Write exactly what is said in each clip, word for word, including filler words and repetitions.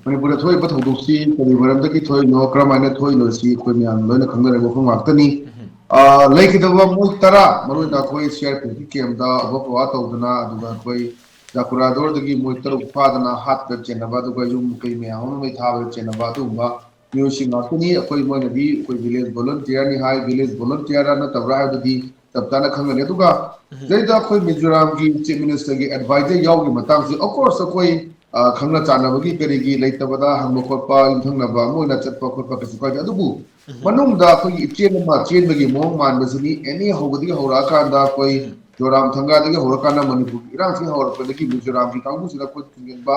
ꯃꯅꯤꯄꯨꯔꯗ ꯊꯣꯛꯏꯕ ꯊꯧꯗꯣꯛꯁꯤ ꯀꯔꯤ ꯃꯔꯝꯗꯒꯤ ꯊꯣꯛꯏꯅꯣ, ꯀꯔꯝꯍꯥꯏꯅ ꯊꯣꯛꯏꯅꯣ, ꯁꯤ ꯑꯩꯈꯣꯏ ꯃꯌꯥꯝ ꯂꯣꯏꯅ ꯈꯪꯅꯔꯕ ꯋꯥꯐꯝ ꯉꯥꯛꯇꯅꯤ꯫ ꯑ, ꯂꯩꯈꯤꯗꯕ ꯃꯣꯏ ꯇꯔꯥ, ꯃꯔꯨ ꯑꯣꯏꯅ ꯑꯩꯈꯣꯏ ꯁꯤ ꯑꯥꯔ ꯄꯤ ꯑꯦꯐꯀꯤ ꯀꯦꯝꯗ ꯑꯕ ꯄꯋꯥ ꯇꯧꯗꯅ, ꯑꯗꯨꯒ ꯑꯩꯈꯣꯏ ꯖꯥꯀꯨꯔꯥꯗꯣꯔꯗꯒꯤ ꯃꯣꯏ ꯇꯔꯨꯛ ꯐꯥꯗꯅ ꯍꯥꯠꯄꯗ ꯆꯦꯟꯅꯕ, ꯑꯗꯨꯒ ꯌꯨꯝ ꯀꯩ ꯃꯌꯥꯝ ꯑꯃ ꯃꯩ ꯊꯥꯕꯗ ꯆꯦꯟꯅꯕ ꯑꯗꯨꯒꯨꯝꯕ ꯃꯤꯑꯣꯏꯁꯤꯡ ꯉꯥꯛꯇꯅꯤ꯫ ꯑꯩꯈꯣꯏ ꯃꯣꯏꯅꯗꯤ ꯑꯩꯈꯣꯏ ꯚꯤꯂꯦꯖ ꯚꯣꯂꯨꯟꯇꯤꯌꯔꯅꯤ ꯍꯥꯏ, ꯚꯤꯂꯦꯖ ꯚꯣꯂꯨꯟꯇꯤꯌꯔ ꯅꯠꯇꯕ꯭ꯔꯥ ꯍꯥꯏꯕꯗꯨꯗꯤ ꯆꯞ ꯆꯥꯅ ꯈꯪꯒꯅꯤ꯫ ꯑꯗꯨꯒ ꯁꯤꯗꯩꯗ ꯑꯩꯈꯣꯏ ꯃꯤꯖꯣꯔꯥꯝꯒꯤ ꯆꯤꯐ ꯃꯤꯅꯤꯁꯇꯔꯒꯤ ꯑꯦꯗꯚꯥꯏꯖꯔ ꯌꯥꯎꯕꯒꯤ ꯃꯇꯥꯡꯁꯤ, of course, ꯑꯩꯈꯣꯏ, ꯑ, ꯈꯪꯅ ꯆꯥꯟꯅꯕꯒꯤ ꯀꯔꯤꯒꯤ ꯂꯩꯇꯕꯗ ꯍꯪꯕ ꯈꯣꯠꯄ, ꯌꯨꯝꯊꯪꯅꯕ ꯑꯃ ꯑꯣꯏꯅ ꯆꯠꯄ ꯈꯣꯠꯄ ꯀꯩꯁꯨ ꯀꯥꯏꯗꯦ꯫ ꯑꯗꯨꯕꯨ ꯃꯅꯨꯡꯗ ꯑꯩꯈꯣꯏꯒꯤ ꯏꯆꯦꯜ ꯑꯃ ꯆꯦꯟꯕꯒꯤ ꯃꯑꯣꯡ ꯃꯥꯟꯕꯁꯤꯅꯤ꯫ ꯑꯦꯅꯤ ꯍꯧꯕꯗꯒꯤ ꯍꯧꯔꯛꯑꯀꯥꯟꯗ ꯑꯩꯈꯣꯏ ꯖꯣꯔꯥꯝ ꯊꯪꯒꯥꯗꯒꯤ ꯍꯧꯔꯀꯥꯟꯗ ꯃꯅꯤꯄꯨꯔꯒꯤ ꯏꯔꯥꯡꯁꯤ ꯍꯧꯔꯛꯄꯗꯒꯤ ꯃꯤꯖꯣꯔꯥꯝꯒꯤ ꯀꯥꯡꯕꯨꯁꯤꯗ ꯈꯨꯠ ꯊꯤꯡꯖꯤꯟꯕ,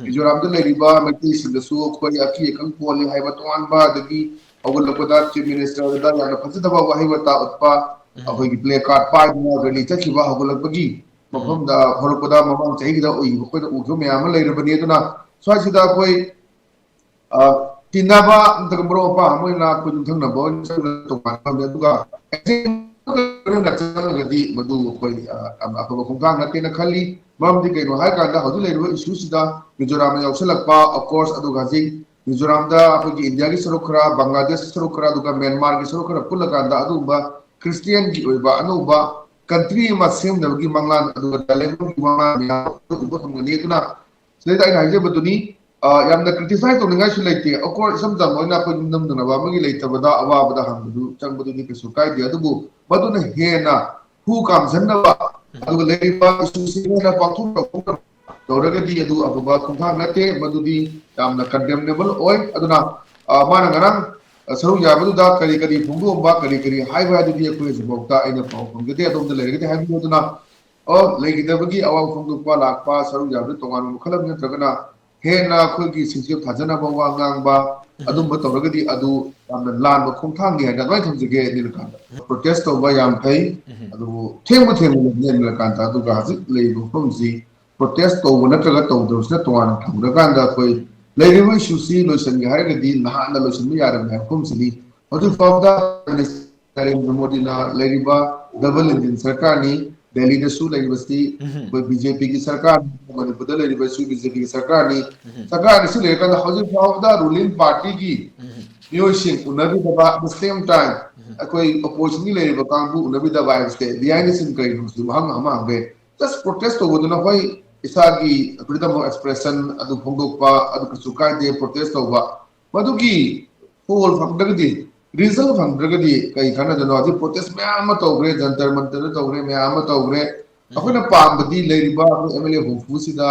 ꯃꯤꯖꯣꯔꯥꯝꯗ ꯂꯩꯔꯤꯕ ꯃꯩꯇꯩꯁꯤꯡꯗꯁꯨ ꯑꯩꯈꯣꯏ ꯑꯀꯤ ꯑꯈꯪ ꯄꯣꯜꯂꯤ ꯍꯥꯏꯕ ꯇꯣꯉꯥꯟꯕ, ꯑꯗꯒꯤ ꯍꯧꯒꯠꯂꯛꯄꯗ ꯆꯤꯐ ꯃꯤꯅꯤꯁꯇꯔꯗ ꯌꯥꯝꯅ ꯐꯖꯗꯕ ꯋꯥꯍꯩ ꯋꯥꯇꯥ ꯎꯠꯄ, ꯑꯩꯈꯣꯏꯒꯤ ꯄ꯭ꯂꯦ ꯀꯥꯔꯗ ꯄꯥꯏꯗꯨꯅ ꯔꯦꯂꯤ ꯆꯠꯈꯤꯕ ꯍꯧꯒꯠꯂꯛꯄꯒꯤ ꯃꯐꯝꯗ ꯍꯧꯔꯛꯄꯗ ꯃꯃꯥꯡ ꯆꯍꯤꯒꯤꯗ ꯎꯏ-, ꯑꯩꯈꯣꯏꯅ ꯎꯈꯤꯕ ꯃꯌꯥꯝ ꯑꯃ ꯂꯩꯔꯕꯅꯤ꯫ ꯑꯗꯨꯅ ꯁ꯭ꯋꯥꯏꯁꯤꯗ ꯑꯩꯈꯣꯏ, ꯑ, ꯇꯤꯟꯅꯕ ꯅꯠꯇ꯭ꯔꯒ ꯃꯔꯨꯞ ꯃꯄꯥꯡ ꯑꯃ ꯑꯣꯏꯅ ꯑꯩꯈꯣꯏ ꯌꯨꯝꯊꯪꯅꯕ ꯑꯣꯏꯅ ꯆꯠꯂꯒ ꯇꯣꯉꯥꯟꯕ ꯑꯃꯅꯤ꯫ ꯑꯗꯨꯒ ꯆꯪꯉꯒꯗꯤ ꯃꯗꯨ ꯑꯩꯈꯣꯏ, ꯑ, ꯌꯥꯝꯅ ꯑꯐꯕ ꯈꯣꯡꯊꯥꯡ ꯅꯠꯇꯦꯅ ꯈꯜꯂꯤ꯫ ꯃꯔꯝꯗꯤ ꯀꯩꯅꯣ ꯍꯥꯏ ꯀꯥꯟꯗ ꯍꯧꯖꯤꯛ ꯂꯩꯔꯤꯕ ꯏꯁꯨꯁꯤꯗ ꯃꯤꯖꯣꯔꯥꯝꯅ ꯌꯥꯎꯁꯜꯂꯛꯄ, of course, ꯑꯗꯨꯒ ꯍꯧꯖꯤꯛ ꯃꯤꯖꯣꯔꯥꯝꯗ ꯑꯩꯈꯣꯏꯒꯤ ꯏꯟꯗꯤꯌꯥꯒꯤ ꯁꯔꯨꯛ ꯈꯔ, ꯕꯪꯒ꯭ꯂꯥꯗꯦꯁ ꯁꯔꯨꯛ ꯈꯔ, ꯑꯗꯨꯒ ꯃ꯭ꯌꯥꯟꯃꯥꯔꯒꯤ ꯁꯔꯨꯛ ꯈꯔ ꯄꯨꯜꯂꯀꯥꯟꯗ ꯑꯗꯨꯒꯨꯝꯕ ꯈ꯭ꯔꯤꯁꯇꯤꯌꯥꯟꯒꯤ ꯑꯣꯏꯕ ꯑꯅꯧꯕ ꯀꯟꯇ꯭ꯔꯤ ꯑꯃ ꯁꯦꯝꯅꯕꯒꯤ ꯃꯪꯂꯥꯟ, ꯑꯗꯨꯒ ꯇꯥꯏꯂꯦꯟꯒꯤ ꯃꯪꯂꯥꯟ ꯃꯌꯥꯝ ꯑꯃ ꯎꯕ ꯐꯪꯒꯅꯤ꯫ ꯑꯗꯨꯅ ꯁꯤꯗꯩꯗ ꯑꯩꯅ ꯍꯥꯏꯖꯕꯗꯨꯅꯤ, ꯑ, ꯌꯥꯝꯅ ꯀ꯭ꯔꯤꯇꯤꯁꯥꯏꯖ ꯇꯧꯅꯤꯡꯉꯥꯏꯁꯨ ꯂꯩꯇꯦ꯫ ꯑꯣꯐ ꯀꯣꯔꯁ, ꯏꯁꯝ ꯁꯝꯅ ꯑꯩꯈꯣꯏꯅ ꯑꯩꯈꯣꯏ ꯌꯨꯝꯊꯪꯅꯕ ꯑꯃꯒꯤ ꯂꯩꯇꯕꯗ ꯑꯋꯥꯕꯗ ꯍꯪꯕꯗꯨ ꯆꯪꯕꯗꯨꯗꯤ ꯀꯩꯁꯨ ꯀꯥꯏꯗꯦ꯫ ꯑꯗꯨꯕꯨ ꯃꯗꯨꯅ ꯍꯦꯟꯅ ꯍꯨ ꯀꯥꯝꯁꯤꯟꯅꯕ, ꯑꯗꯨꯒ ꯂꯩꯔꯤꯕ ꯏꯁꯨꯁꯤꯡ ꯍꯦꯟꯅ ꯄꯥꯛꯊꯣꯛ ꯆꯥꯎꯊꯣꯛꯅ ꯇꯧꯔꯒꯗꯤ ꯑꯗꯨ ꯑꯐꯕ ꯈꯣꯡꯊꯥꯡ ꯅꯠꯇꯦ, ꯃꯗꯨꯗꯤ ꯌꯥꯝꯅ ꯀꯟꯗꯦꯝꯅꯦꯕꯜ ꯑꯣꯏ꯫ ꯑꯗꯨꯅ, ꯑ, ꯃꯥꯅ ꯉꯔꯥꯡ, ꯑ, ꯁꯔꯨꯛ ꯌꯥꯕꯗꯨꯗ ꯀꯔꯤ ꯀꯔꯤ ꯐꯣꯡꯗꯣꯛꯑꯝꯕ, ꯀꯔꯤ ꯀꯔꯤ ꯍꯥꯏꯕ ꯍꯥꯏꯗꯨꯗꯤ ꯑꯩꯈꯣꯏ ꯍꯧꯖꯤꯛꯐꯥꯎꯗ ꯑꯩꯅ ꯄꯥꯎ ꯐꯪꯖꯗꯦ꯫ ꯑꯗꯣꯝꯗ ꯂꯩꯔꯒꯗꯤ ꯍꯥꯏꯕꯤꯌꯨ꯫ ꯑꯗꯨꯅ, ꯑꯣ, ꯂꯩꯈꯤꯗꯕꯒꯤ ꯑꯋꯥꯕ ꯐꯣꯡꯗꯣꯛꯄ ꯂꯥꯛꯄ ꯁꯔꯨꯛ ꯌꯥꯕꯗꯨ ꯇꯣꯉꯥꯟꯕ ꯃꯈꯜ ꯑꯃ ꯅꯠꯇ꯭ꯔꯒꯅ ꯍꯦꯟꯅ ꯑꯩꯈꯣꯏꯒꯤ ꯁꯤꯡꯆꯦꯞ ꯊꯥꯖꯅꯕ ꯋꯥ ꯉꯥꯡꯕ, ꯑꯗꯨꯝꯕ ꯇꯧꯔꯒꯗꯤ ꯑꯗꯨ ꯌꯥꯝꯅ ꯂꯥꯟꯕ ꯈꯣꯡꯊꯥꯡꯅꯤ ꯍꯥꯏꯅ ꯑꯗꯨꯃꯥꯏꯅ ꯊꯝꯖꯒꯦ꯫ ꯅꯤꯂꯀꯥꯟꯇ, ꯄ꯭ꯔꯣꯇꯦꯁ ꯇꯧꯕ ꯌꯥꯝ ꯐꯩ, ꯑꯗꯨꯕꯨ ꯊꯦꯡꯕ ꯊꯦꯡꯕꯗ ꯅꯤꯂꯀꯥꯟꯇ, ꯑꯗꯨꯒ ꯍꯧꯖꯤꯛ ꯂꯩꯔꯤꯕ ꯃꯐꯝꯁꯤ ꯄ꯭ꯔꯣꯇꯦꯁ ꯇꯧꯕ ꯅꯠꯇ꯭ꯔꯒ ꯇꯧꯗꯕꯁꯤꯅ ꯇꯣꯉꯥꯟꯅ ꯊꯝꯈ꯭ꯔꯀꯥꯟꯗ ꯑꯩꯈꯣꯏ ꯂꯩꯔꯤꯕ ꯏꯁꯨꯁꯤ ꯂꯣꯏꯁꯤꯟꯒꯦ ꯍꯥꯏꯔꯒꯗꯤ ꯅꯍꯥꯟꯅ ꯂꯣꯏꯁꯤꯟꯕ ꯌꯥꯔꯕꯅꯤ ꯍꯥꯏꯕ ꯃꯐꯝꯁꯤꯅꯤ꯫ ꯍꯧꯖꯤꯛ ꯐꯥꯎꯕꯗ ꯅꯔꯦꯟꯗ꯭ꯔ ꯃꯣꯗꯤꯅ ꯂꯩꯔꯤꯕ ꯗꯕꯜ ꯏꯟꯖꯤꯟ ꯁꯔꯀꯥꯔꯅꯤ꯫ ꯗꯦꯜꯂꯤꯗꯁꯨ ꯂꯩꯔꯤꯕꯁꯤ ꯑꯩꯈꯣꯏ ꯕꯤ ꯖꯦ ꯄꯤꯒꯤ ꯁꯔꯀꯥꯔꯅꯤ, ꯃꯅꯤꯄꯨꯔꯗ ꯂꯩꯔꯤꯕꯁꯨ ꯕꯤ ꯖꯦ ꯄꯤꯒꯤ ꯁꯔꯀꯥꯔꯅꯤ꯫ ꯁꯔꯀꯥꯔ ꯑꯁꯤ ꯂꯩꯔꯀꯥꯟꯗ ꯍꯧꯖꯤꯛ ꯐꯥꯎꯕꯗ ꯔꯨꯂꯤꯡ ꯄꯥꯔꯇꯤꯒꯤ ꯃꯤꯑꯣꯏꯁꯤꯡ ꯎꯅꯕꯤꯗꯕ, at the same time ꯑꯩꯈꯣꯏ ꯑꯣꯄꯣꯖꯤꯁꯟꯒꯤ ꯂꯩꯔꯤꯕ ꯀꯥꯡꯕꯨ ꯎꯅꯕꯤꯗꯕ ꯍꯥꯏꯕꯁꯦ ꯕꯤꯍꯥꯏꯟ ꯗ ꯁꯤꯟ ꯀꯔꯤꯅꯣ ꯍꯥꯏꯕꯁꯤ ꯋꯥꯍꯪ ꯑꯃ ꯍꯪꯕ ꯌꯥꯏ꯫ ꯖꯁ ꯄ꯭ꯔꯣꯇꯦꯁ ꯇꯧꯕꯗꯨꯅ ꯍꯣꯏ, ꯏꯁꯥꯒꯤ freedom of expression ꯑꯗꯨ ꯐꯣꯡꯗꯣꯛꯄ ꯑꯗꯨ ꯀꯩꯁꯨ ꯀꯥꯏꯗꯦ, ꯄ꯭ꯔꯣꯇꯦꯁ ꯇꯧꯕ꯫ ꯃꯗꯨꯒꯤ ꯐꯣꯜ ꯐꯪꯗ꯭ꯔꯒꯗꯤ, ꯔꯤꯖꯜ ꯐꯪꯗ꯭ꯔꯒꯗꯤ ꯀꯩ ꯀꯥꯟꯅꯗꯣꯏꯅꯣ? ꯍꯧꯖꯤꯛ ꯄ꯭ꯔꯣꯇꯦꯁ ꯃꯌꯥꯝ ꯑꯃ ꯇꯧꯈ꯭ꯔꯦ, ꯖꯟꯇꯔ ꯃꯟꯇꯔꯗ ꯇꯧꯈ꯭ꯔꯦ, ꯃꯌꯥꯝ ꯑꯃ ꯇꯧꯈ꯭ꯔꯦ꯫ ꯑꯩꯈꯣꯏꯅ ꯄꯥꯝꯕꯗꯤ ꯂꯩꯔꯤꯕ ꯑꯩꯈꯣꯏ ꯑꯦꯝ ꯑꯦꯜ ꯑꯦ ꯍꯨꯝꯐꯨꯁꯤꯗ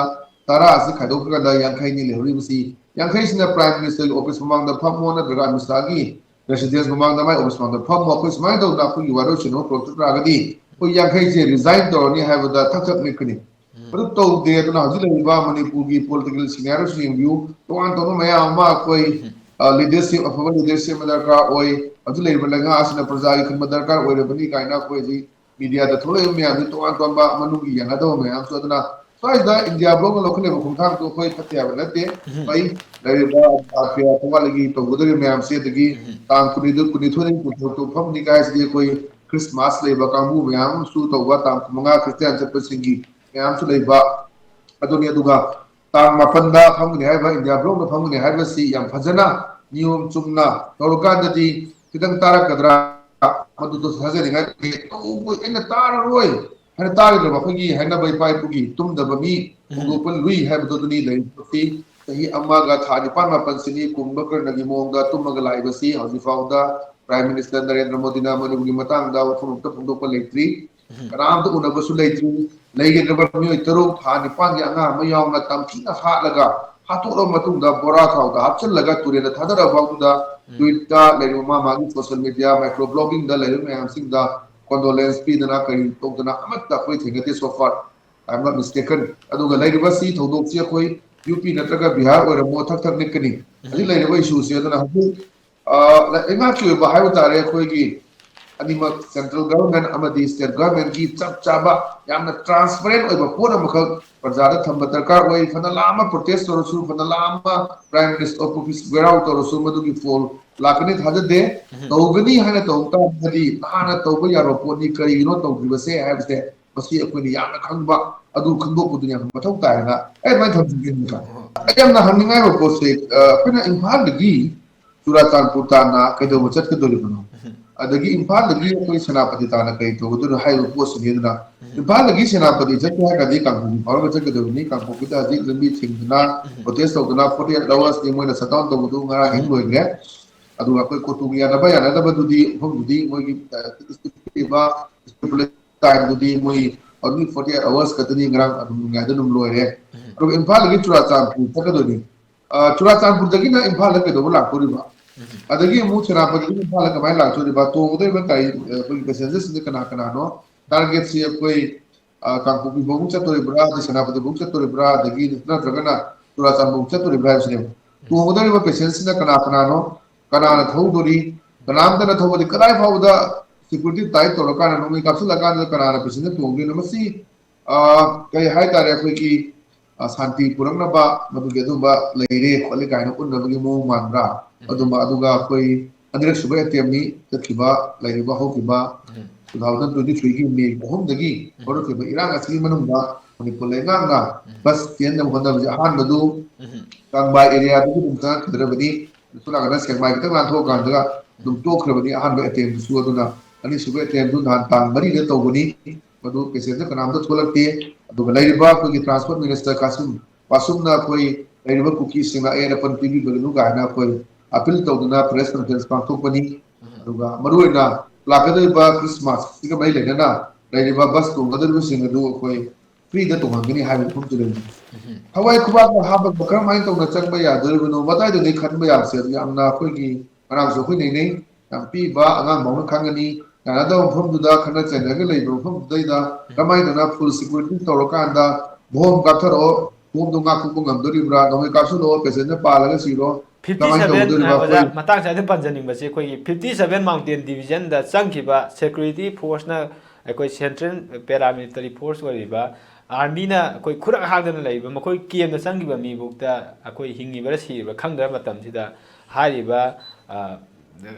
ꯇꯔꯥ ꯑꯁꯤ ꯈꯥꯏꯗꯣꯛꯈ꯭ꯔꯀꯥꯟꯗ ꯌꯥꯡꯈꯩꯅꯤ ꯂꯩꯍꯧꯔꯤꯕꯁꯤ, ꯌꯥꯡꯈꯩꯁꯤꯅ ꯄ꯭ꯔꯥꯏꯝ ꯃꯤꯅꯤꯁꯇꯔꯒꯤ ꯑꯣꯐꯤꯁ ꯃꯃꯥꯡꯗ ꯐꯝꯃꯣ, ꯅꯠꯇ꯭ꯔꯒ ꯑꯃꯤꯠ ꯁꯥꯍꯒꯤ ꯔꯦꯁꯤꯗꯦꯟꯁ ꯃꯃꯥꯡꯗ, ꯃꯥꯏ ꯑꯣꯐꯤꯁ ꯃꯃꯥꯡꯗ ꯐꯝꯃꯣ꯫ ꯑꯩꯈꯣꯏ ꯁꯨꯃꯥꯏꯅ ꯇꯧꯗꯅ ꯑꯩꯈꯣꯏꯒꯤ ꯋꯥꯔꯣꯏꯁꯤꯟ ꯑꯃ ꯄꯨꯔꯛꯇ ꯇꯥꯔꯒꯗꯤ ꯑꯩꯈꯣꯏ ꯌꯥꯡꯈꯩꯁꯦ ꯔꯤꯖꯥꯏꯟ ꯇꯧꯔꯅꯤ ꯍꯥꯏꯕꯗ ꯊꯛ ꯊꯛ ꯅꯤꯛꯀꯅꯤ꯫ ꯑꯗꯨ ꯇꯧꯗꯦ꯫ ꯑꯗꯨꯅ ꯍꯧꯖꯤꯛ ꯂꯩꯔꯤꯕ ꯃꯅꯤꯄꯨꯔꯒꯤ ꯄꯣꯂꯤꯇꯤꯀꯦꯜ ꯁꯤꯅꯥꯔꯤꯑꯣꯁꯨ ꯌꯦꯡꯕꯤꯌꯨ꯫ ꯇꯣꯉꯥꯟ ꯇꯣꯉꯥꯟꯕ ꯃꯌꯥꯝ ꯑꯃ ꯑꯩꯈꯣꯏ, ꯑ, ꯂꯤꯗꯔꯁꯤꯞ, ꯑꯐꯕ ꯂꯤꯗꯔꯁꯤꯞ ꯑꯃ ꯗꯔꯀꯥꯔ ꯑꯣꯏ꯫ ꯍꯧꯖꯤꯛ ꯂꯩꯔꯤꯕ ꯂꯩꯉꯥꯛ ꯑꯁꯤꯅ ꯄ꯭ꯔꯖꯥꯒꯤ ꯈꯟꯕ ꯗꯔꯀꯥꯔ ꯑꯣꯏꯔꯕꯅꯤ ꯀꯥꯏꯅ ꯑꯩꯈꯣꯏ ꯍꯧꯖꯤꯛ ꯃꯤꯗꯤꯌꯥꯗ ꯊꯣꯛꯂꯛꯏꯕ ꯃꯌꯥꯝꯁꯤ ꯇꯣꯉꯥꯟ ꯇꯣꯉꯥꯟꯕ ꯃꯅꯨꯡꯒꯤ ꯌꯥꯅꯗꯕ ꯃꯌꯥꯝꯁꯨ꯫ ꯑꯗꯨꯅ ꯁ꯭ꯋꯥꯏꯁꯤꯗ ꯏꯟꯗꯤꯌꯥ ꯕ꯭ꯂꯣꯛꯅ ꯂꯧꯈꯠꯂꯤꯕ ꯈꯣꯡꯊꯥꯡꯗꯨ ꯑꯩꯈꯣꯏ ꯐꯠꯇꯦ ꯍꯥꯏꯕ ꯅꯠꯇꯦ꯫ ꯐꯩ꯫ ꯂꯩꯔꯤꯕ ꯊꯧꯒꯠꯂꯒꯤ ꯇꯧꯒꯗꯧꯔꯤꯕ ꯃꯌꯥꯝꯁꯤ, ꯑꯗꯒꯤ ꯇꯥꯡ ꯀꯨꯟꯅꯤꯊꯣꯏ, ꯀꯨꯟꯅꯤꯊꯣꯏꯗꯒꯤ ꯀꯨꯟꯇꯔꯨꯛꯇ ꯐꯝꯅꯤ ꯀꯥꯏꯁꯤꯗꯤ ꯑꯩꯈꯣꯏ ꯈ꯭ꯔꯤꯁꯃꯥꯁ ꯂꯩꯕ ꯀꯥꯡꯕꯨ ꯃꯌꯥꯝ ꯑꯃꯁꯨ ꯇꯧꯕ, ꯇꯥꯡ ꯀꯨꯟꯃꯉꯥ ꯈ꯭ꯔꯤꯁꯇꯤꯌꯥꯟ ꯆꯠꯄꯁꯤꯡꯒꯤ ꯃꯌꯥꯝꯁꯨ ꯂꯩꯕ꯫ ꯑꯗꯨꯅꯤ꯫ ꯑꯗꯨꯒ ꯇꯥꯡ ꯃꯥꯄꯟꯗ ꯐꯝꯒꯅꯤ ꯍꯥꯏꯕ, ꯏꯟꯗꯤꯌꯥ ꯕ꯭ꯂꯣꯛꯅ ꯐꯝꯒꯅꯤ ꯍꯥꯏꯕꯁꯤ ꯌꯥꯝ ꯐꯖꯅ ꯅꯤꯌꯣꯝ ꯆꯨꯝꯅ ꯇꯧꯔꯀꯥꯟꯗꯗꯤ ꯈꯤꯇꯪ ꯇꯥꯔꯛꯀꯗ꯭ꯔꯥ, ꯃꯗꯨꯗꯣ ꯊꯥꯖꯅꯤꯡꯉꯥꯏ ꯂꯩꯇꯦ꯫ ꯇꯧꯕ ꯑꯩꯅ ꯇꯥꯔꯔꯣꯏ ꯍꯥꯏꯅ ꯇꯥꯔꯤꯗ꯭ꯔꯕ ꯑꯩꯈꯣꯏꯒꯤ ꯍꯥꯏꯅꯕ ꯏꯄꯥ ꯏꯄꯨꯒꯤ ꯇꯨꯝꯗꯕ ꯃꯤ ꯍꯣꯡꯗꯣꯛꯄ ꯂꯨꯏ ꯍꯥꯏꯕꯗꯣ ꯑꯗꯨꯅꯤ ꯂꯩꯔꯤꯕꯁꯤ꯫ ꯆꯍꯤ ꯑꯃꯒ ꯊꯥ ꯅꯤꯄꯥꯟ ꯃꯥꯄꯟꯁꯤꯅꯤ ꯀꯨꯝꯚꯀꯔꯅꯒꯤ ꯃꯑꯣꯡꯗ ꯇꯨꯝꯃꯒ ꯂꯥꯛꯏꯕꯁꯤ꯫ ꯍꯧꯖꯤꯛ ꯐꯥꯎꯗ ꯄ꯭ꯔꯥꯏꯝ ꯃꯤꯅꯤꯁꯇꯔ ꯅꯔꯦꯟꯗ꯭ꯔ ꯃꯣꯗꯤꯅ ꯃꯅꯤꯄꯨꯔꯒꯤ ꯃꯇꯥꯡꯗ ꯋꯥꯐꯝ ꯑꯃꯠꯇ ꯐꯣꯡꯗꯣꯛꯄ ꯂꯩꯇ꯭ꯔꯤ꯫ ꯀꯅꯥꯝꯇ ꯎꯅꯕꯁꯨ ꯂꯩꯇ꯭ꯔꯤ꯫ ꯂꯩꯒꯗꯕ ꯃꯤꯑꯣꯏ ꯇꯔꯨꯛ, ꯊꯥ ꯅꯤꯄꯥꯟꯒꯤ ꯑꯉꯥꯡ ꯑꯃ ꯌꯥꯎꯅ ꯇꯝꯊꯤꯅ ꯍꯥꯠꯂꯒ, ꯍꯥꯠꯇꯣꯛꯂꯕ ꯃꯇꯨꯡꯗ ꯕꯣꯔꯥ ꯈꯥꯎꯗ ꯍꯥꯞꯆꯤꯜꯂꯒ ꯇꯨꯔꯦꯜꯗ ꯊꯥꯗꯔꯕ ꯐꯥꯎꯗꯨꯗ ꯇ꯭ꯋꯤꯠꯇ ꯂꯩꯔꯤꯕ ꯃꯥ ꯃꯥꯒꯤ ꯁꯣꯁꯤꯌꯦꯜ ꯃꯤꯗꯤꯌꯥ, ꯃꯥꯏꯀ꯭ꯔꯣ ꯕ꯭ꯂꯣꯒꯤꯡꯗ ꯂꯩꯔꯤꯕ ꯃꯌꯥꯝꯁꯤꯡꯗ ꯀꯣꯟꯗꯣꯂꯦꯟꯁ ꯄꯤꯗꯅ ꯀꯔꯤ ꯇꯧꯗꯅ ꯑꯃꯠꯇ ꯑꯩꯈꯣꯏ ꯊꯦꯡꯅꯗꯦ so far, I am not mistaken꯫ ꯑꯗꯨꯒ ꯂꯩꯔꯤꯕ ꯁꯤ ꯊꯧꯗꯣꯛꯁꯤ ꯑꯩꯈꯣꯏ ꯌꯨ ꯄꯤ ꯅꯠꯇ꯭ꯔꯒ ꯕꯤꯍꯥꯔ ꯑꯣꯏꯔꯝꯃꯣ ꯊꯛ ꯊꯛ ꯅꯤꯛꯀꯅꯤ꯫ ꯍꯧꯖꯤꯛ ꯂꯩꯔꯤꯕ ꯏꯁꯨꯁꯤ ꯑꯗꯨꯅ ꯍꯧꯖꯤꯛ ꯑ, ꯂꯩꯉꯥꯛꯀꯤ ꯑꯣꯏꯕ ꯍꯥꯏꯕ ꯇꯥꯔꯦ, ꯑꯩꯈꯣꯏꯒꯤ ꯑꯅꯤꯃꯛ ꯁꯦꯟꯇ꯭ꯔꯦꯜ ꯒꯚꯔꯟꯃꯦꯟ ꯑꯃꯗꯤ ꯁ꯭ꯇꯦꯠ ꯒꯚꯔꯟꯃꯦꯟꯒꯤ ꯆꯞ ꯆꯥꯕ ꯌꯥꯝꯅ ꯇ꯭ꯔꯥꯟꯁꯄꯔꯦꯟ ꯑꯣꯏꯕ ꯄꯣꯠ ꯑꯃꯈꯛ ꯄ꯭ꯔꯖꯥꯗ ꯊꯝꯕ ꯗꯔꯀꯥꯔ ꯑꯣꯏ꯫ ꯐꯅ ꯂꯥꯝꯕ ꯄ꯭ꯔꯣꯇꯦꯁ ꯇꯧꯔꯁꯨ, ꯐꯅ ꯂꯥꯝꯕ ꯄ꯭ꯔꯥꯏꯝ ꯃꯤꯅꯤꯁꯇꯔ ꯑꯣꯐꯤꯁ ꯒꯦꯔꯥꯎ ꯇꯧꯔꯁꯨ ꯃꯗꯨꯒꯤ ꯐꯣꯜ ꯂꯥꯛꯀꯅꯤ ꯊꯥꯖꯗꯦ꯫ ꯇꯧꯒꯅꯤ ꯍꯥꯏꯅ ꯇꯧꯕ ꯇꯥꯔꯒꯗꯤ ꯅꯍꯥꯟꯅ ꯇꯧꯕ ꯌꯥꯕ ꯄꯣꯠꯅꯤ꯫ ꯀꯔꯤꯒꯤꯅꯣ ꯇꯧꯗ꯭ꯔꯤꯕꯁꯦ ꯍꯥꯏꯕꯁꯦ ꯃꯁꯤ ꯑꯩꯈꯣꯏꯅ ꯌꯥꯝꯅ ꯈꯪꯕ, ꯑꯗꯨ ꯈꯪꯗꯣꯛꯄꯗꯨꯅ ꯌꯥꯝꯅ ꯃꯊꯧ ꯇꯥꯏꯅ ꯑꯩ ꯑꯗꯨꯃꯥꯏꯅ ꯊꯝꯖꯒꯦ꯫ ꯑꯩ ꯌꯥꯝꯅ ꯍꯪꯅꯤꯡꯉꯥꯏ ꯑꯣꯏꯕ ꯄꯣꯠꯁꯦ, ꯑ, ꯑꯩꯈꯣꯏꯅ ꯏꯝꯐꯥꯜꯗꯒꯤ ꯆꯨꯔꯥꯆꯥꯟꯄꯨꯔ ꯇꯥꯟꯅ ꯀꯩꯗꯧꯕ ꯆꯠꯀꯗꯧꯔꯤꯕꯅꯣ? ꯑꯗꯒꯤ ꯏꯝꯐꯥꯜꯗꯒꯤ ꯑꯩꯈꯣꯏ ꯁꯦꯅꯥꯄꯇꯤ ꯇꯥꯟꯅ ꯀꯔꯤ ꯇꯧꯒꯗꯣꯏꯅꯣ ꯍꯥꯏꯕ ꯄꯣꯠꯁꯤꯅꯤ꯫ ꯑꯗꯨꯅ ꯏꯝꯐꯥꯜꯗꯒꯤ ꯁꯦꯅꯥꯄꯇꯤ ꯆꯠꯀꯦ ꯍꯥꯏꯔꯒꯗꯤ ꯀꯥꯡꯄꯣꯛꯄꯤ ꯐꯥꯎꯔꯒ ꯆꯠꯀꯗꯕꯅꯤ꯫ ꯀꯥꯡꯄꯣꯛꯄꯤꯗ ꯍꯧꯖꯤꯛ ꯂꯝꯕꯤ ꯊꯤꯡꯗꯅ, ꯄ꯭ꯔꯣꯇꯦꯁ ꯇꯧꯗꯅ, ꯐꯣꯔꯇꯤ ꯑꯦꯠ ꯑꯋꯥꯔꯁꯅꯤ ꯃꯣꯏꯅ ꯁꯠ ꯗꯥꯎꯟ ꯇꯧꯕꯗꯨ ꯉꯔꯥꯡ ꯑꯍꯤꯡ ꯂꯣꯏꯈ꯭ꯔꯦ꯫ ꯑꯗꯨꯒ ꯑꯩꯈꯣꯏ ꯀꯣꯇꯨꯒꯤ ꯌꯥꯅꯕ ꯌꯥꯅꯗꯕꯗꯨꯗꯤ ꯃꯐꯝꯗꯨꯗꯤ ꯃꯣꯏꯒꯤ, ꯑ, ꯂꯩꯕ ꯇꯥꯏꯝꯗꯨꯗꯤ ꯃꯣꯏ ꯑꯣꯟꯂꯤ ꯐꯣꯔꯇꯤ ꯑꯦꯠ ꯑꯋꯥꯔꯁ ꯈꯛꯇꯅꯤ, ꯉꯔꯥꯡ ꯑꯗꯨꯝ ꯅꯨꯡꯉꯥꯏꯗ ꯑꯗꯨꯝ ꯂꯣꯏꯔꯦ꯫ ꯑꯗꯨꯒ ꯏꯝꯐꯥꯜꯗꯒꯤ ꯆꯨꯔꯥꯆꯥꯟꯄꯨꯔ ꯆꯠꯀꯗꯣꯏꯅꯤ꯫ ꯑ, ꯆꯨꯔꯥꯆꯥꯟꯄꯨꯔꯗꯒꯤꯅ ꯏꯝꯐꯥꯜꯗ ꯀꯩꯗꯧꯕ ꯂꯥꯛꯇꯣꯔꯤꯕ? ꯑꯗꯒꯤ ꯑꯃꯨꯛ ꯁꯦꯅꯥꯄꯇꯤꯗꯒꯤ ꯏꯝꯐꯥꯜꯗ ꯀꯃꯥꯏꯅ ꯂꯥꯛꯇꯣꯔꯤꯕ? ꯇꯣꯡꯒꯗꯧꯔꯤꯕ ꯒꯥꯔꯤ, ꯑ, ꯑꯩꯈꯣꯏꯒꯤ ꯄꯦꯁꯦꯟꯖꯔꯁꯤꯡꯁꯦ ꯀꯅꯥ ꯀꯅꯥꯅꯣ? ꯇꯥꯔꯒꯦꯠꯁꯤ ꯑꯩꯈꯣꯏ, ꯑ, ꯀꯥꯡꯄꯣꯛꯄꯤ ꯐꯥꯎꯕ ꯆꯠꯇꯣꯔꯤꯕ꯭ꯔꯥ, ꯑꯗꯩ ꯁꯦꯅꯥꯄꯇꯤ ꯐꯥꯎꯕ ꯆꯠꯇꯣꯔꯤꯕ꯭ꯔꯥ, ꯑꯗꯒꯤ ꯅꯠꯇ꯭ꯔꯒꯅ ꯆꯨꯔꯥꯆꯥꯟꯄꯨꯔ ꯆꯠꯇꯣꯔꯤꯕ꯭ꯔꯥ ꯍꯥꯏꯕꯁꯤꯅꯦꯕ꯫ ꯇꯣꯡꯒꯗꯧꯔꯤꯕ ꯄꯦꯁꯦꯟꯖꯁꯤꯅ ꯀꯅꯥ ꯀꯅꯥꯅꯣ? ꯀꯅꯥꯅ ꯊꯧꯗꯣꯔꯤ? ꯀꯅꯥꯝꯇꯅ ꯊꯧꯕꯗꯤ ꯀꯗꯥꯏ ꯐꯥꯎꯕꯗ ꯁꯦꯀ꯭ꯌꯨꯔꯤꯇꯤ ꯇꯥꯏꯠ ꯇꯧꯔꯀꯥꯟꯗ, ꯅꯣꯡꯃꯩ ꯀꯥꯞꯁꯤꯜꯂꯀꯥꯟꯗ ꯀꯅꯥꯅ ꯄꯦꯁꯦꯟꯖꯔ ꯇꯣꯡꯗꯣꯏꯅꯣ? ꯃꯁꯤ, ꯑ, ꯀꯩ ꯍꯥꯏꯇꯥꯔꯦ, ꯑꯩꯈꯣꯏꯒꯤ, ꯑ, ꯁꯥꯟꯇꯤ ꯄꯨꯔꯛꯅꯕ ꯃꯗꯨꯒꯤ ꯑꯗꯨꯝꯕ ꯂꯩꯔꯦ ꯈꯣꯠꯂꯦ ꯀꯥꯏꯅ ꯎꯠꯅꯕꯒꯤ ꯃꯑꯣꯡ ꯃꯥꯟꯕ꯭ꯔꯥ? ꯑꯗꯨꯝꯕ, ꯑꯗꯨꯒ ꯑꯩꯈꯣꯏ ꯑꯅꯤꯔꯛ ꯁꯨꯕ ꯑꯦꯇꯦꯝꯅꯤ ꯆꯠꯈꯤꯕ, ꯂꯩꯔꯤꯕ ꯍꯧꯈꯤꯕ two thousand twenty three ꯒꯤ ꯃꯦ ꯑꯍꯨꯝꯗꯒꯤ ꯍꯧꯔꯛꯈꯤꯕ ꯏꯔꯥꯡ ꯑꯁꯤꯒꯤ ꯃꯅꯨꯡꯗ ꯃꯅꯤꯄꯨꯔ ꯂꯩꯉꯥꯛꯅ ꯕꯁ ꯆꯦꯟꯅꯕ ꯍꯣꯠꯅꯕꯁꯦ ꯑꯍꯥꯟꯕꯗꯨ ꯀꯪꯕꯥ ꯑꯦꯔꯤꯌꯥꯗꯒꯤ ꯑꯗꯨꯝ ꯆꯪꯉꯛꯀꯗꯧꯔꯕꯅꯤ꯫ ꯁꯣꯝ ꯅꯥꯀꯟꯗ ꯁꯦꯛꯃꯥꯏ ꯈꯤꯇꯪ ꯂꯥꯟꯊꯣꯛꯑꯀꯥꯟꯗꯒ ꯑꯗꯨꯝ ꯇꯣꯛꯈ꯭ꯔꯕꯅꯤ ꯑꯍꯥꯟꯕ ꯑꯦꯇꯦꯝꯗꯨꯁꯨ꯫ ꯑꯗꯨꯅ ꯑꯅꯤꯁꯨꯕ ꯑꯦꯇꯦꯝꯗꯨ ꯅꯍꯥꯟ ꯇꯥꯡ ꯃꯔꯤꯗ ꯇꯧꯕꯅꯤ꯫ ꯃꯗꯨ ꯄꯦꯁꯦꯟꯖꯔ ꯀꯅꯥꯝꯇ ꯊꯣꯛꯂꯛꯇꯦ꯫ ꯑꯗꯨꯒ ꯂꯩꯔꯤꯕ ꯑꯩꯈꯣꯏꯒꯤ ꯇ꯭ꯔꯥꯟꯁꯄꯣꯔꯠ ꯃꯤꯅꯤꯁꯇꯔ ꯀꯥꯁꯨꯝ ꯄꯥꯁꯨꯝꯅ ꯑꯩꯈꯣꯏ ꯂꯩꯔꯤꯕ ꯀꯨꯀꯤꯁꯤꯡꯅ ꯑꯌꯦꯠ ꯑꯄꯟ ꯄꯤꯕꯤꯒꯅꯨ ꯀꯥꯏꯅ ꯑꯩꯈꯣꯏ ꯑꯄꯤꯜ ꯇꯧꯗꯨꯅ ꯄ꯭ꯔꯦꯁ ꯀꯟꯐꯔꯦꯟꯁ ꯄꯥꯡꯊꯣꯛꯄꯅꯤ꯫ ꯑꯗꯨꯒ ꯃꯔꯨꯑꯣꯏꯅ ꯂꯥꯛꯀꯗꯧꯔꯤꯕ ꯈ꯭ꯔꯤꯁꯃꯥꯁꯁꯤꯒ ꯃꯔꯤ ꯂꯩꯅꯅ ꯂꯩꯔꯤꯕ ꯕꯁ ꯇꯣꯡꯒꯗꯧꯔꯤꯕꯁꯤꯡ ꯑꯗꯨ ꯑꯩꯈꯣꯏ ꯐ꯭ꯔꯤꯗ ꯇꯣꯡꯍꯟꯒꯅꯤ ꯍꯥꯏꯕ ꯃꯐꯝꯁꯨ ꯂꯩꯔꯤ꯫ ꯊꯋꯥꯏ ꯈꯨꯕꯥꯛꯅ ꯍꯥꯞꯄꯒ ꯀꯔꯝꯍꯥꯏꯅ ꯇꯧꯅ ꯆꯪꯕ ꯌꯥꯗꯣꯔꯤꯕꯅꯣ? ꯃꯇꯥꯏꯗꯅꯤ ꯈꯟꯕ ꯌꯥꯕꯁꯦ꯫ ꯑꯗꯨ ꯌꯥꯝꯅ ꯑꯩꯈꯣꯏꯒꯤ ꯉꯔꯥꯡꯁꯨ ꯑꯩꯈꯣꯏ ꯅꯩꯅꯩ꯫ ꯌꯥꯝ ꯄꯤꯛꯏꯕ ꯑꯉꯥꯡ ꯐꯥꯎꯅ ꯈꯪꯒꯅꯤ꯫ ꯌꯥꯅꯗꯕ ꯃꯐꯝꯗꯨꯗ ꯈꯠꯅ ꯆꯩꯅꯔꯒ ꯂꯩꯕ ꯃꯐꯝꯗꯨꯗꯩꯗ ꯀꯃꯥꯏꯅ ꯇꯧꯅ ꯐꯨꯜ ꯁꯦꯀ꯭ꯌꯨꯔꯤꯇꯤ ꯇꯧꯔꯀꯥꯟꯗ ꯕꯣꯝ ꯀꯥꯞꯊꯔꯛꯑꯣ, ꯕꯣꯝꯗꯣ ꯉꯥꯛꯊꯣꯛꯄ ꯉꯝꯗꯣꯔꯤꯕ꯭ꯔꯥ? ꯅꯣꯡꯃꯩ ꯀꯥꯞꯁꯤꯜꯂꯛꯑꯣ, ꯄꯦꯁꯦꯟꯖꯔ ꯄꯥꯜꯂꯒ ꯁꯤꯔꯣ, ꯀꯃꯥꯏꯅ ꯇꯧꯒꯗꯣꯔꯤꯕ? ꯑꯣꯖꯥ, ꯑꯩꯈꯣꯏ ꯃꯇꯥꯡ ꯆꯥꯗ ꯄꯟꯖꯅꯤꯡꯕꯁꯦ, ꯑꯩꯈꯣꯏꯒꯤ fifty seven Mountain Division ꯗ ꯆꯪꯈꯤꯕ ꯁꯦꯀ꯭ꯌꯨꯔꯤꯇꯤ ꯐꯣꯔꯁꯅ, ꯑꯩꯈꯣꯏ ꯁꯦꯟꯇ꯭ꯔꯦꯜ ꯄꯦꯔꯥꯃꯤꯂꯤꯇꯔꯤ ꯐꯣꯔꯁ ꯑꯣꯏꯔꯤꯕ ꯑꯥꯔꯃꯤꯅ ꯑꯩꯈꯣꯏ ꯈꯨꯔꯥꯛ ꯍꯥꯡꯗꯅ ꯂꯩꯔꯤꯕ, ꯃꯈꯣꯏ ꯀꯦꯝꯗ ꯆꯪꯈꯤꯕ ꯃꯤꯐꯥꯎꯗ ꯑꯩꯈꯣꯏ ꯍꯤꯡꯉꯤꯕ꯭ꯔꯥ ꯁꯤꯔꯤꯕ꯭ꯔꯥ ꯈꯪꯗꯕ ꯃꯇꯝꯁꯤꯗ, ꯍꯥꯏꯔꯤꯕ, ꯑ,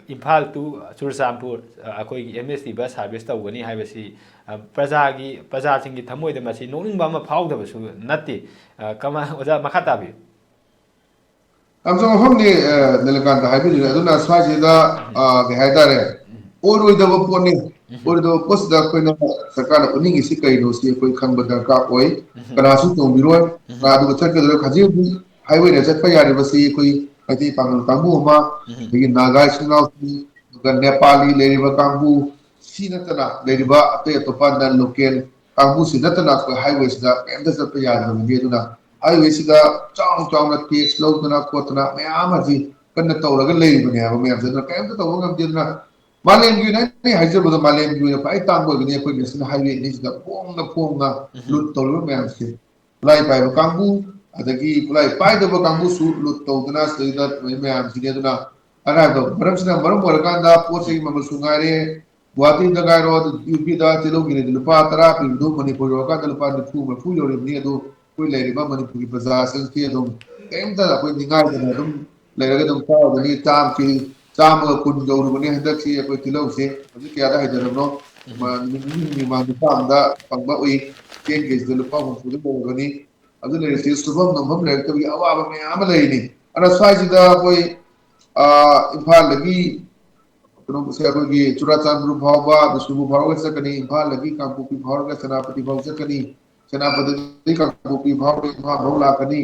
ꯏꯝꯐꯥꯜ to ꯆꯨꯔꯆꯥꯟꯄꯨꯔ, ꯑ, ꯑꯩꯈꯣꯏꯒꯤ M S T bus service ꯇꯧꯒꯅꯤ ꯍꯥꯏꯕꯁꯤ, ꯑ, ꯄ꯭ꯔꯖꯥꯒꯤ, ꯄ꯭ꯔꯖꯥꯁꯤꯡꯒꯤ ꯊꯃꯣꯏꯗ ꯃꯁꯤ ꯅꯣꯛꯅꯤꯡꯕ ꯑꯃ ꯐꯥꯎꯗꯕꯁꯨ ꯅꯠꯇꯦ꯫ ꯑ, ꯀꯃꯥꯏ-, ꯑꯣꯖꯥ, ꯃꯈꯥ ꯇꯥꯕꯤꯌꯨ꯫ ꯌꯥꯝ ꯆꯨꯝꯕ ꯋꯥꯐꯝꯅꯤ, ꯑ, ꯅꯤꯂꯀꯥꯟꯇ ꯍꯥꯏꯕꯤꯔꯤꯗꯣ꯫ ꯑꯗꯨꯅ ꯁ꯭ꯋꯥꯏꯁꯤꯗ, ꯑ, ꯀꯩ ꯍꯥꯏꯇꯥꯔꯦ, ꯑꯣꯏꯔꯣꯏꯗꯕ ꯄꯣꯠꯅꯤ꯫ ꯑꯣꯏꯔꯣꯏꯗꯕ ꯄꯣꯠꯁꯤꯗ ꯑꯩꯈꯣꯏꯅ ꯁꯔꯀꯥꯔꯅ ꯎꯠꯅꯤꯡꯉꯤꯁꯤ ꯀꯩꯅꯣ ꯁꯤ ꯑꯩꯈꯣꯏ ꯈꯪꯕ ꯗꯔꯀꯥꯔ ꯑꯣꯏ꯫ ꯀꯅꯥꯁꯨ ꯇꯣꯡꯕꯤꯔꯣꯏ꯫ ꯑꯗꯨꯒ ꯆꯠꯀꯗꯧꯔꯤꯕ ꯍꯧꯖꯤꯛ ꯍꯧꯖꯤꯛ highwayꯗ ꯆꯠꯄ ꯌꯥꯔꯤꯕꯁꯤ ꯑꯩꯈꯣꯏ ꯃꯩꯇꯩ ꯄꯥꯉꯜ ꯀꯥꯡꯕꯨ ꯑꯃ, ꯑꯗꯒꯤ ꯅꯥꯒꯥ ꯏꯆꯤꯜ ꯏꯅꯥꯎꯁꯤꯡ, ꯑꯗꯨꯒ ꯅꯦꯄꯥꯂꯤ ꯂꯩꯔꯤꯕ ꯀꯥꯡꯕꯨ, ꯁꯤ ꯅꯠꯇꯅ ꯂꯩꯔꯤꯕ ꯑꯇꯩ ꯑꯇꯣꯞꯄ non local ꯀꯥꯡꯕꯨꯁꯤ ꯅꯠꯇꯅ ꯑꯩꯈꯣꯏ highwayꯁꯤꯗ ꯀꯔꯤꯝꯇ ꯆꯠꯄ ꯌꯥꯗ꯭ꯔꯕꯅꯤ꯫ ꯑꯗꯨꯅ highwayꯁꯤꯗ ꯆꯥꯎ ꯆꯥꯎꯅ tax ꯂꯧꯗꯅ ꯈꯣꯠꯇꯅ ꯃꯌꯥꯝ ꯑꯁꯤ ꯀꯟꯅ ꯇꯧꯔꯒ ꯂꯩꯔꯤꯕꯅꯦ ꯍꯥꯏꯕ ꯃꯌꯥꯝꯁꯦ꯫ ꯑꯗꯨꯅ ꯀꯔꯤꯝꯇ ꯇꯧꯕ ꯉꯝꯗꯦ꯫ ꯑꯗꯨꯅ ꯃꯥꯂꯦꯝꯒꯤ ꯑꯣꯏꯅ ꯑꯩꯅ ꯍꯥꯏꯖꯕꯗ ꯃꯥꯂꯦꯝꯒꯤ ꯑꯣꯏꯅ ꯈ꯭ꯋꯥꯏ ꯇꯥꯡꯕ ꯑꯣꯏꯒꯅꯤ ꯑꯩꯈꯣꯏ national highway ꯑꯅꯤꯁꯤꯗ ꯐꯣꯡꯅ ꯐꯣꯡꯅ loot ꯇꯧꯔꯤꯕ ꯃꯌꯥꯝꯁꯦ꯫ ꯈꯨꯠꯂꯥꯏ ꯄꯥꯏꯕ ꯀꯥꯡꯕꯨ, ꯑꯗꯒꯤ ꯈꯨꯠꯂꯥꯏ ꯄꯥꯏꯗꯕ ꯀꯥꯡꯕꯨꯁꯨ loot ꯇꯧꯗꯅ ꯁꯤꯗꯩꯗ ꯂꯩ ꯃꯌꯥꯝꯁꯤꯅꯤ꯫ ꯑꯗꯨꯅ ꯑꯔꯥꯏꯕ ꯃꯔꯝꯁꯤꯅ ꯃꯔꯝ ꯑꯣꯏꯔꯀꯥꯟꯗ ꯄꯣꯠ ꯆꯩꯒꯤ ꯃꯃꯜꯁꯨ ꯉꯥꯏꯔꯦ, ꯒꯨꯍꯥꯇꯤꯗ ꯉꯥꯏꯔꯣ, ꯌꯨ ꯄꯤꯗ ꯇꯤꯜꯍꯧ ꯀꯦꯖꯤꯗ ꯂꯨꯄꯥ ꯇꯔꯥ ꯄꯤꯕꯗꯨ ꯃꯅꯤꯄꯨꯔ ꯌꯧꯔꯀꯥꯟꯗ ꯂꯨꯄꯥ ꯅꯤꯐꯨ ꯃꯔꯤꯐꯨ ꯌꯧꯔꯤꯕꯅꯤ꯫ ꯑꯗꯨ ꯑꯩꯈꯣꯏ ꯂꯩꯔꯤꯕ ꯃꯅꯤꯄꯨꯔꯒꯤ ꯄ꯭ꯔꯖꯥꯁꯤꯡꯁꯤ ꯑꯗꯨꯝ ꯀꯔꯤꯝꯇ ꯑꯩꯈꯣꯏ ꯅꯤꯡꯉꯥꯏꯗꯅ ꯑꯗꯨꯝ ꯂꯩꯔꯒ ꯑꯗꯨꯝ ꯆꯥꯔꯒꯅꯤ꯫ ꯆꯥꯝꯃ ꯀꯦ-, ꯆꯥꯝꯃꯒ ꯀꯨꯟ ꯌꯧꯔꯨꯕꯅꯤ ꯍꯟꯗꯛꯁꯤ ꯑꯩꯈꯣꯏ ꯇꯤꯜꯍꯧꯁꯦ꯫ ꯍꯧꯖꯤꯛ ꯀꯌꯥꯗ ꯍꯥꯏꯊꯔꯕꯅꯣ? ꯃ-, ꯅꯨꯃꯤꯠ ꯅꯤꯅꯤ ꯍꯨꯝꯅꯤ ꯃꯃꯥꯡꯗ ꯆꯥꯝꯃꯗ ꯐꯪꯕ ꯎꯏ꯫ ꯆꯦꯡ ꯀꯦꯖꯤꯗ ꯂꯨꯄꯥ ꯍꯨꯝꯐꯨꯗ ꯌꯧꯔꯕꯅꯤ꯫ ꯑꯗꯨ ꯂꯩꯔꯤꯁꯤ ꯁꯨꯐꯝ ꯅꯣꯝꯐꯝ ꯂꯩꯔꯛꯇꯕꯒꯤ ꯑꯋꯥꯕ ꯃꯌꯥꯝ ꯑꯃ ꯂꯩꯔꯤꯅꯤ꯫ ꯑꯗꯨꯅ ꯁ꯭ꯋꯥꯏꯁꯤꯗ ꯑꯩꯈꯣꯏ, ꯑ, ꯏꯝꯐꯥꯜꯗꯒꯤ ꯀꯩꯅꯣꯁꯦ ꯑꯩꯈꯣꯏꯒꯤ ꯆꯨꯔꯥꯆꯥꯟꯄꯨꯔ ꯐꯥꯎꯕ, ꯕꯤꯁꯅꯨꯄꯨꯔ ꯐꯥꯎꯔꯒ ꯆꯠꯀꯅꯤ, ꯏꯝꯐꯥꯜꯗꯒꯤ ꯀꯥꯡꯄꯣꯛꯄꯤ ꯐꯥꯎꯔꯒ ꯁꯦꯅꯥꯄꯇꯤ ꯐꯥꯎ ꯆꯠꯀꯅꯤ, ꯁꯦꯅꯥꯄꯇꯤꯗꯒꯤ ꯀꯥꯡꯄꯣꯛꯄꯤ ꯐꯥꯎꯔꯒ ꯏꯝꯐꯥꯜ ꯐꯥꯎ ꯂꯥꯛꯀꯅꯤ꯫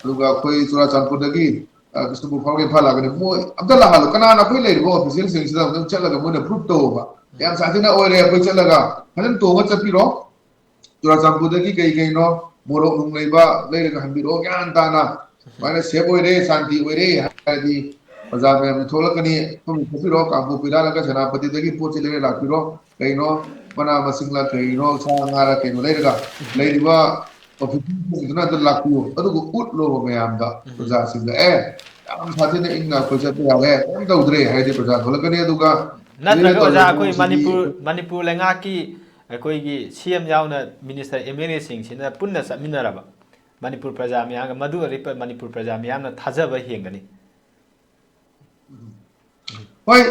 ꯑꯗꯨꯒ ꯑꯩꯈꯣꯏ ꯆꯨꯔꯥꯆꯥꯟꯄꯨꯔꯗꯒꯤ, ꯑ, ꯕꯤꯁꯅꯨꯄꯨꯔ ꯐꯥꯎꯔꯒ ꯏꯝꯐꯥꯜ ꯂꯥꯛꯀꯅꯤ꯫ ꯃꯣꯏ ꯑꯝꯇ ꯂꯥꯛꯍꯜꯂꯣ, ꯀꯅꯥꯅ ꯑꯩꯈꯣꯏ ꯂꯩꯔꯤꯕ officialꯁꯤꯡꯁꯤꯗ ꯑꯝꯇꯪ ꯆꯠꯂꯒ ꯃꯣꯏꯅ proof ꯇꯧꯕ꯫ ꯌꯥꯝ ꯁꯥꯊꯤꯅ ꯑꯣꯏꯔꯦ, ꯑꯩꯈꯣꯏ ꯆꯠꯂꯒ ꯐꯖꯅ ꯇꯣꯡꯉ ꯆꯠꯄꯤꯔꯣ꯫ ꯆꯨꯔꯥꯆꯥꯟꯄꯨꯔꯗꯒꯤ ꯀꯩ ꯀꯩꯅꯣ ꯃꯣꯔꯣꯛ ꯅꯨꯡ ꯂꯩꯕ ꯂꯩꯔꯒ ꯍꯟꯕꯤꯔꯛꯑꯣ ꯒ꯭ꯌꯥꯟ ꯇꯥꯅ꯫ ꯁꯨꯃꯥꯏꯅ safe ꯑꯣꯏꯔꯦ, ꯁꯥꯟꯇꯤ ꯑꯣꯏꯔꯦ ꯍꯥꯏꯔꯗꯤ ꯄ꯭ꯔꯖꯥ ꯃꯌꯥꯝꯁꯨ ꯊꯣꯛꯂꯛꯀꯅꯤ꯫ ꯁꯣꯝꯗ ꯊꯣꯛꯄꯤꯔꯣ, ꯀꯥꯡꯄꯣꯛꯄꯤ ꯂꯥꯜꯂꯒ ꯁꯦꯅꯥꯄꯇꯤꯗꯒꯤ ꯄꯣꯠ ꯆꯩ ꯂꯩꯔ ꯂꯥꯛꯄꯤꯔꯣ꯫ ꯀꯩꯅꯣ ꯃꯅꯥ ꯃꯁꯤꯡꯂ ꯀꯩꯅꯣ ꯁꯥ ꯉꯥꯔ ꯀꯩꯅꯣ ꯂꯩꯔꯒ ꯂꯩꯔꯤꯕ officialꯁꯤꯡꯗꯨꯅ ꯑꯗꯨ ꯂꯥꯛꯄꯤꯌꯨ, ꯑꯗꯨꯒ ꯎꯠꯂꯣꯕ ꯃꯌꯥꯝꯗ, ꯄ꯭ꯔꯖꯥꯁꯤꯡꯗ, "ꯑꯦ, ꯌꯥꯝ ꯁꯥꯊꯤꯅ ꯏꯪꯅ ꯑꯩꯈꯣꯏ ꯆꯠꯄ ꯌꯥꯔꯦ, ꯀꯔꯤꯝ ꯇꯧꯗ꯭ꯔꯦ" ꯍꯥꯏꯔꯗꯤ ꯄ꯭ꯔꯖꯥ ꯊꯣꯛꯂꯛꯀꯅꯤ꯫ ꯑꯗꯨꯒ ꯅꯠꯇ꯭ꯔꯒ ꯍꯧꯖꯤꯛ ꯑꯣꯖꯥ, ꯑꯩꯈꯣꯏ ꯇꯧꯔꯤꯕ ꯃꯅꯤꯄꯨꯔ, ꯃꯅꯤꯄꯨꯔ ꯂꯩꯉꯥꯛꯀꯤ ꯑꯩꯈꯣꯏꯒꯤ C M ꯌꯥꯎꯅ minister, M L Aꯁꯤꯡꯁꯤꯅ ꯄꯨꯟꯅ ꯆꯠꯃꯤꯟꯅꯔꯕ ꯃꯅꯤꯄꯨꯔ ꯄ꯭ꯔꯖꯥ ꯃꯌꯥꯝꯒ, ꯃꯗꯨ ꯑꯣꯏꯔꯗꯤ ꯃꯅꯤꯄꯨꯔ ꯄ꯭ꯔꯖꯥ ꯃꯌꯥꯝꯅ ꯊꯥꯖꯕ ꯍꯦꯟꯒꯅꯤ꯫ ꯍꯣꯏ,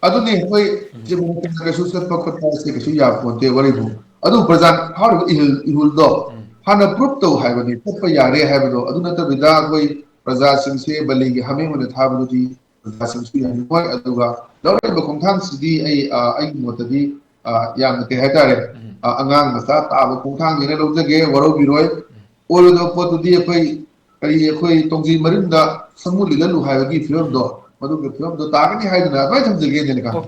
ꯑꯗꯨꯅꯤ ꯑꯩꯈꯣꯏ ꯁꯤꯕꯨ ꯀꯩꯁꯨ ꯆꯠꯄ ꯈꯣꯠꯄ ꯍꯥꯏꯁꯦ ꯀꯩꯁꯨ ꯌꯥꯄꯣꯟꯇꯦ ꯋꯥꯔꯤꯕꯨ꯫ ꯑꯗꯨ ꯄ꯭ꯔꯖꯥ ꯐꯥꯎꯔꯤꯕ ꯏꯍꯨꯜ, ꯏꯍꯨꯜꯗꯣ ꯍꯥꯟꯅ prove ꯇꯧ ꯍꯥꯏꯕꯅꯤ, ꯆꯠꯄ ꯌꯥꯔꯦ ꯍꯥꯏꯕꯗꯣ꯫ ꯑꯗꯨ ꯅꯠꯇꯕꯤꯗ ꯑꯩꯈꯣꯏ ꯄ꯭ꯔꯖꯥꯁꯤꯡꯁꯦ ꯕꯂꯤꯒꯤ ꯍꯥꯃꯦꯡ ꯑꯣꯏꯅ ꯊꯥꯕꯗꯨꯗꯤ ꯄ꯭ꯔꯖꯥꯁꯤꯡꯁꯨ ꯌꯥꯅꯤꯡꯉꯣꯏ꯫ ꯑꯗꯨꯒ ꯂꯧꯔꯛꯏꯕ ꯈꯣꯡꯊꯥꯡꯁꯤꯗꯤ ꯑꯩ, ꯑ, ꯑꯩꯒꯤ ꯃꯣꯠꯇꯗꯤ, ꯑ, ꯌꯥꯝꯅ ꯀꯩ ꯍꯥꯏꯇꯥꯔꯦ, ꯑ, ꯑꯉꯥꯡ ꯃꯆꯥ ꯇꯥꯕ ꯈꯣꯡꯊꯥꯡꯅꯦꯅ ꯂꯧꯖꯒꯦ, ꯋꯥꯔꯧꯕꯤꯔꯣꯏ꯫ ꯑꯣꯏꯔꯣꯏꯗꯕ ꯄꯣꯠꯇꯨꯗꯤ ꯑꯩꯈꯣꯏ ꯀꯔꯤ, ꯑꯩꯈꯣꯏ ꯇꯣꯡꯖꯤ ꯃꯔꯤꯟꯗ ꯁꯃꯨ ꯂꯤꯠꯍꯜꯂꯨ ꯍꯥꯏꯕꯒꯤ ꯐꯤꯕꯝꯗꯣ, ꯃꯗꯨꯒꯤ ꯐꯤꯕꯝꯗꯣ ꯇꯥꯒꯅꯤ ꯍꯥꯏꯗꯅ ꯑꯗꯨꯃꯥꯏꯅ ꯊꯝꯖꯒꯦ, ꯅꯦꯂꯤꯀꯥꯟꯇ꯫